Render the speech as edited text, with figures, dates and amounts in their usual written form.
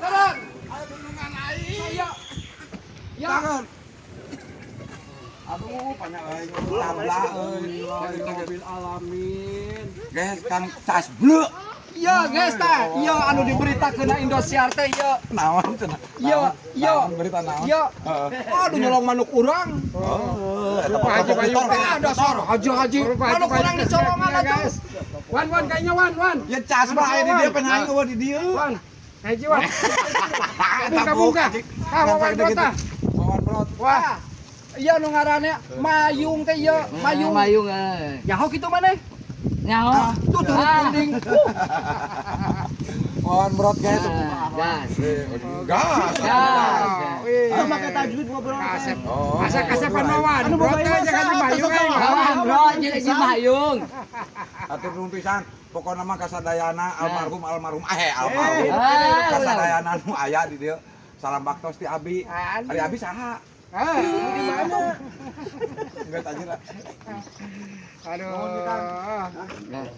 Turun. Ayo bendungan aing. Ayo. Ya. Tangan. Aduh, banyak aing tabla euy. Rabbil alamin. Guys, Kang cas bleu. Iya, guys tah. Iya anu diberitakeun na Indosiar teh ieu. Naon cenah? Iya, iya. Naon berita naon? Iya. Heeh. Aduh, nyolong manuk urang. Oh, eta Rupa Haji Bayu. Ah, dasar haji-haji. Manuk urang dicolongan atuh. Guys. Wan, Wan, kayaknya Wan, Wan. Ya cas mah aya di dieu pengen aing eueuh di dieu. Wan. Haji Wan. Buka, buka. Ah, Wawan Brot ah. Wawan Brot. Wah. Iya nu ngaranna Mayung teh ieu, Mayung. Mayung eh. Nyaho kitu maneh? Nyaho. Tuh turut Ah. kuning. Wawan Brot, guys. Ah, gas. Gas. Gas. Wih. Itu make tajwid ngobrol. Kasep. Oh. Asa kasepan Wawan. Anu Brot boga teh imah jangan saha, Mayung atuh eh. Wawan bro, jeung si Mayung. Atur nuhun pisan. Pokona mah kasadayana almarhum almarhum eh almarhum. Ah, Kasadayana nu aya di dieu. Salam baktos ti abi. Ari abi saha? Ah, Di mana? Enggak aja lah. Aduh. Gas.